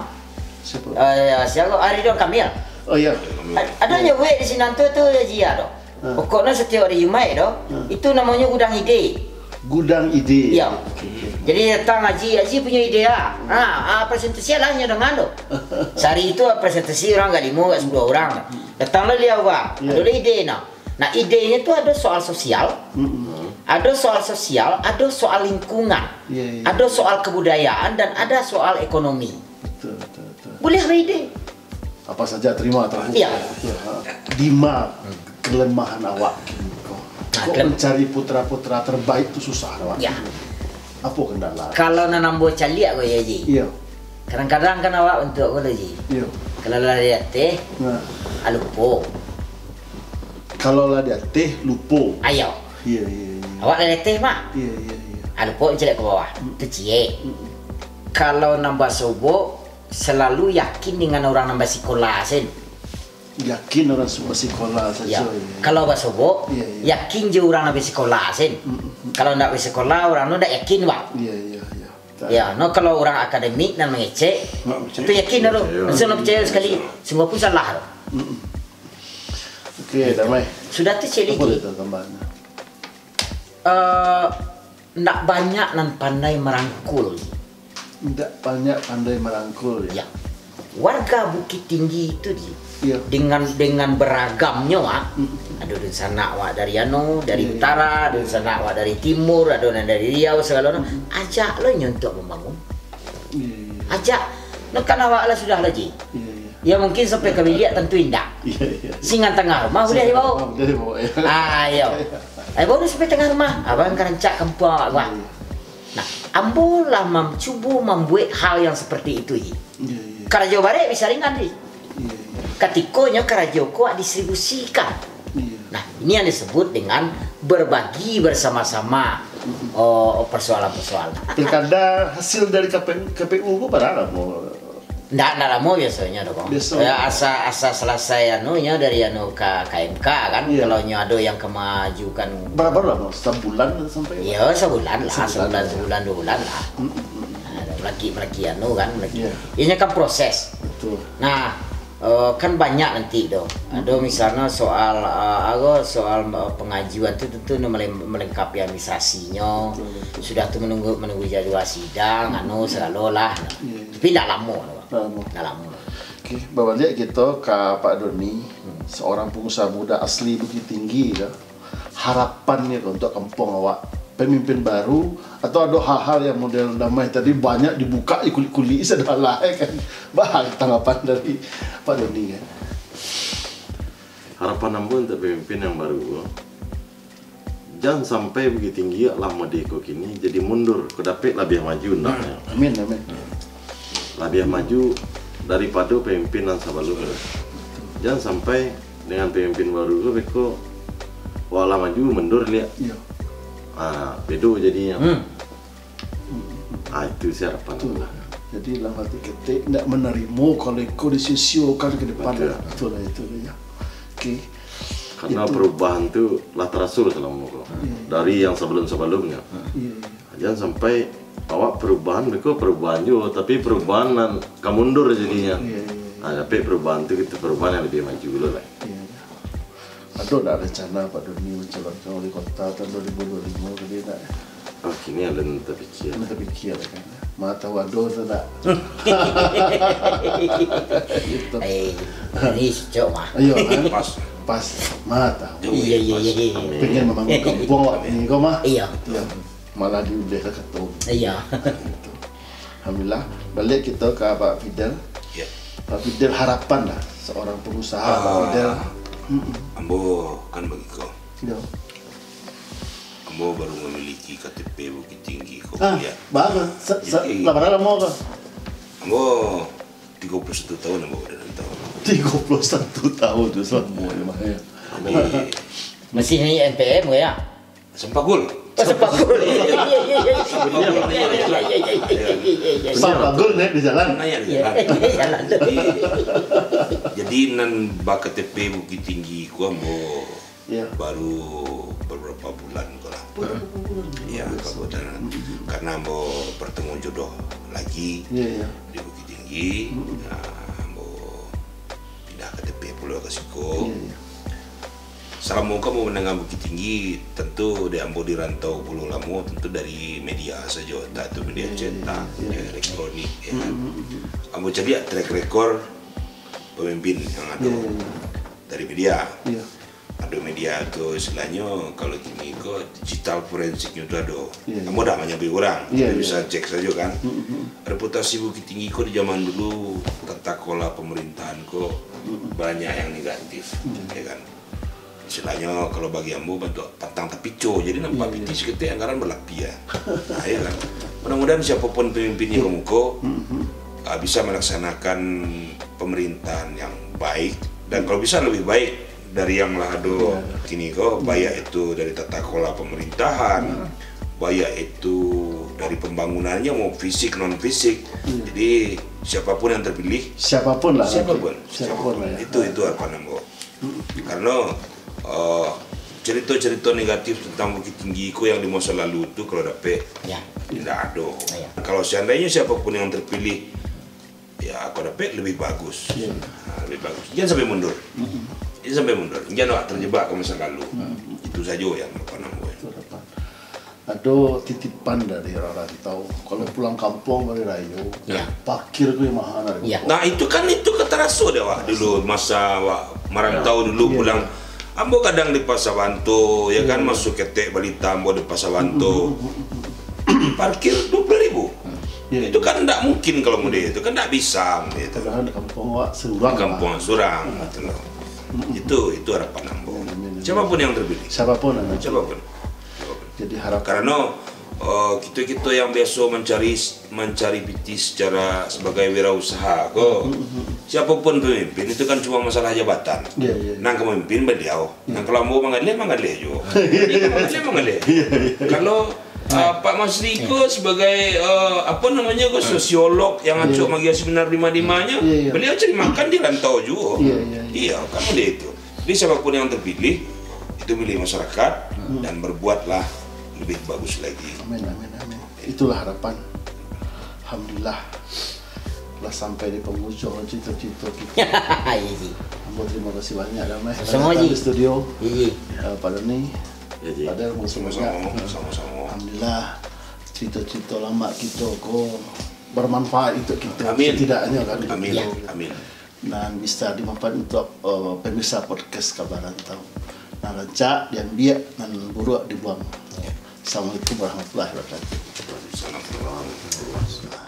Siapa? Eh, siapa? Ah, Ridwan Kamil. Oh, iya. A-, ado Iya. nyo buek di sinan tu, tu, Ji, ado. Ah. Pokoknyo satiok hari Jumaik tu, Ah. itu namonyo gudang ide. Gudang ide. Iya. Oke, oke. Jadi datang Haji, Haji punyo ide ah. Ah, ah, presentasi lah nyo dengan tu. Sehari itu presentasi urang agak limo, agak sapuluah urang. Datanglah baliau, Bang. Iya. Ado lah ide nah. Nah, idenya tu ado soal sosial, Mm-mm. ado soal sosial, ado soal lingkungan, Iya, iya. ado soal kebudayaan, dan ada soal ekonomi. Betul, betul, betul. Boleh ada ide. Apa saja terima, Tuanku. Iya. Betul, ha. Dima kelemahan awak kini ko? Nah, Kok kelem- mencari putra-putra terbaik tu susah, awak? Ya. Apa kendala? Kalau nan ambo caliak ko, ya, Ji. Iya. Kadang-kadang kan awak bantuak ko lo, Ji. Iya. Kalau lah di ateh, Nah. ah, lupo. Kalau lah di ateh, lupo. Ayo. Iya, iya, iya. Awak lah di ateh, Mak. Iya, iya, iya. Ah, lupo caliak ka bawah. Mm. Teciek. Mm-mm. Kalau nan basobok, selalu yakin dengan urang nan basikola, Sen. Yakin urang su-, basikola sajo, Ya. ya. Kalau basobok, Iya, iya. yakin jo urang nan basikola, Sen. Mm, mm, mm. Kalau ndak basikola, urang tu ndak yakin, Bang. Iya, iya, iya. Ya, no, kalau urang akademik nan mangecek, Nggak percaya. tu yakin dah tu. Iya. Langsung nak percaya sekali. Iya. Sungguahpun salah tu. Mm, mm. Oke, damai. Sudah tu, cek Apa lagi. dia tu tambahan? Eh, ndak banyak nan pandai marangkul. Ndak banyak pandai marangkul, ya? Ya. Warga Bukittinggi itu, Ji, Iya. dengan, dengan beragamnyo, ah. Mm. Ado dunsanak awak dari anu, dari Iya, iya. utara, ado Iya. dunsanak awak dari timur, ado nan dari Riau, segalo, no. Mm. Ajak lo nyo untuk membangun. Iya, iya. Ajak. No, kan awak lah sudah lah, Ji. Iya, iya. Ya, mungkin sampai ka biliak tentu indak. Iya, iya. Singan tangah rumah boleh Singan dibawa. tangah rumah boleh dibawa, ya. Ah, iya. Iya. Eh, baru sampai tangah rumah, abang ka rancak kampuang awak, Bang. Iya, iya. Nah, ambo lah mam-, cubo mambuek hal yang seperti itu, Ji. Iya, iya. Karajo barek bisa ringan, Ji. Iya, iya. Katikonyo karajo ko distribusikan. Iya. Nah, ini yang disebut dengan berbagi bersama-sama, Mm-mm. oh, persoalan-persoalan. Pilkada hasil dari K P U, K P U ko bara lamo? Ndak, ndak lamo biasonyo tu, Bang. Biaso. Ya, asa, asa selesai anunyo dari anu ka K M K kan. Iya. Kalau nyo ado yang ka maajukan. Bara, bara lamo? Sabulan sampai? Iya, sabulan lah, Sabulan, sabulan, ya. sabulan, dua bulan lah. Mm, mm, mm. Nah, malaki, malaki anu kan, malaki. Iya. Inyo kan proses. Betul. Nah, eh, kan banyak nanti tu. Ado Mm. misalnyo soal, eh, apo, soal, eh, pengajuan tu tentu maleng-, melengkapi administrasinyo. Betul, betul. Sudah tu menunggu, menunggu jadwal sidang, anu, segalo lah. Iya, iya. Tapi ndak lamo tu, Bang. Ndak lamo. Ndak lamo. Oke, babaliak kito ka Pak Doni, Hmm. seorang pengusaha muda asli Bukittinggi tu. Harapannyo ko untuk kampuang awak, pemimpin baru, atau ado hal-hal yang model damai tadi banyak dibuka di kulik-kulik sadolah, ya kan? Bah, tanggapan dari Pak Doni kan? Harapan ambo untuk pemimpin yang baru ko, jan sampai Bukittinggi lah mode ko kini jadi mundur, ko dapek labiah maju, Hmm. ndaknyo. Amin, amin. Labiah maju daripado pemimpin nan sabalum. Jan sampai dengan pemimpin baru ko beko Awak lah maju, mundur liak. Iyo. Ah, bedo jadinyo. Hmm. Ah, itu sih harapan. Itulah. Jadi dalam hati ketek ndak menerima kalau iko disisio-kan ke depan. Betul. Itulah itu ya. Oke. Karena Itu. Perubahan tu lah teraso selama ko. Dari yang sebelum-sebelumnya. Iya, iya. Jangan sampai awak perubahan, beko perubahan juga, tapi perubahan nan ka mundur jadinyo. Iya, iya, iya. Ah, tapi perubahan tu kita perubahan yang lebih maju dulu lah. Iya. Ado ndak rencana Pak Doni mencalonkan wali kota tahun dua ribu dua puluh lima tadi ndak? Oh, kini alun terpikir. Anda terpikir kan? Mana tahu ado tu ndak? Gitu. Eh, ini cocok mah. Ayo kan? Pas. Pas. Mana tahu. Iya iya iya. Iya. Pengen membangun kampung awak ni kau mah. Iya. Ya. Malah diulih ke ketua. Iya. Gitu. Alhamdulillah. Balik kita ke Pak Fidel. Ya. Pak Fidel, harapan lah seorang pengusaha Pak Ah. Fidel. Mm-mm. Ambo kan bagi kau. Ya. Ambo baru memiliki K T P Bukittinggi ko. Ah, Ya. Bagus. Se- se- Jadi- Lah berapa lama kau? Ambo tiga puluh satu tahun ambo dari tahun. Tiga puluh satu tahun tu selama ya, Mak, ya. Jadi Masih ni M P M ke ya? Sempagul. Oh, sepakul. Iya iya iya iya. Iya iya iya. Sempagul naik di jalan. Naik di Iya. jalan. Jalan tu. Jadi nan ba K T P Bukittinggi ko ambo Ya. baru beberapa bulan ko lah. Berapa bulan? Ya, kebetulan karena ambo bertemu jodoh lagi Ya, ya. di Bukittinggi, nah, ambo pindah K T P pulo ka siko. Ya, ya. Salamo ko ambo mandanga Bukittinggi, tentu di ambo di rantau pulo lamo, tentu dari media sajo, entah itu media Ya, ya, cetak, ya. media elektronik, ya kan. Ambo caliak track record pemimpin yang ado Ya, ya, ya. dari media. Ya. Ado media tu istilahnyo, kalau kini ko digital forensiknyo tu ado. Iya, iya. Ambo dak manyabuik urang, Iya, tapi iya. bisa cek sajo kan. Mm-mm. Reputasi Bukittinggi ko di zaman dulu tata kelola pemerintahan ko banyak yang negatif, ya kan. Istilahnyo kalau bagi ambo bantuak pantang tapico, jadi nampak Iya, iya. pitih saketek anggaran balapia. Nah, ya kan. Mudah-mudahan siapapun pemimpin yang muko ah, bisa melaksanakan pemerintahan yang baik dan kalau bisa lebih baik dari yang lah ado Iya. kini ko, baik itu dari tata kelola pemerintahan, baik itu dari pembangunannya, mau fisik non fisik. Iya. Jadi siapapun yang terpilih, Siapapun lah. siapapun, Siapapun lah ya. Itu itu harapan ambo. Karena eh, cerita-cerita negatif tentang Bukittinggi ko yang di masa lalu tu kalau dapek Ya. tidak ado. Iya. Kalau seandainya siapapun yang terpilih, ya kalau dapek lebih bagus. Iya. Nah, lebih bagus. Jangan sampai mundur. Jangan sampai mundur. Jangan awak terjebak ke masa lalu. Itu saja yang harapan ambo. Itu harapan. Ado titipan dari orang rantau. Kalau pulang kampung hari rayo, Ya. parkir tu yang mahal dari Ya. Nah itu kan itu kataraso dek awak dulu masa awak marantau dulu Iya. Pulang. Ambo kadang di Pasar Banto, ya kan, masuk ketek balita ambo di Pasar Banto. Parkir dua puluh ribu. Iya. Itu kan ndak mungkin kalau mudik itu kan ndak bisa gitu. Padahal di kampung awak surang. Kampung surang gitu loh. Itu itu harapan ambo. Siapapun yang terpilih. Siapapun lah. Siapapun. Jadi harap Karena uh, kita-kita yang biasa mencari mencari pitih secara sebagai wirausaha ko, siapapun pemimpin itu kan cuma masalah jabatan. Ya, ya. Nang ka memimpin beliau. Nang kalau ambo mangalih, mangalih juo. Mangalih, mangalih. Kalau uh, Pak Masri ko sebagai uh, apa namanya ko sosiolog yang acok magi seminar di mana-mana, Ya, ya. Beliau cari makan di rantau juo. Ya, ya, ya. Iya, kan model itu. Jadi siapapun yang terpilih itu milik masyarakat dan berbuatlah lebih bagus lagi. Amin, amin, amin. Itulah harapan. Alhamdulillah. Lah sampai di penghujung cerita-cerita kita. Iya ji. Ambo terima kasih banyak Damai. Sama-sama, Datang Ji. di studio. Iya ji. Uh, Pak Doni. Ya, Ji. Pada makasih banyak. Sama-sama, sama-sama. Alhamdulillah. Cerita-cerita lama kita ko bermanfaat untuk kita Amin. setidaknya kan. Amin. Ya. Amin. Dan bisa dimanfaat untuk uh, pemirsa podcast Kabar Rantau. Nah, rancak diambiak, nan buruak dibuang. Assalamualaikum warahmatullahi wabarakatuh. Salam.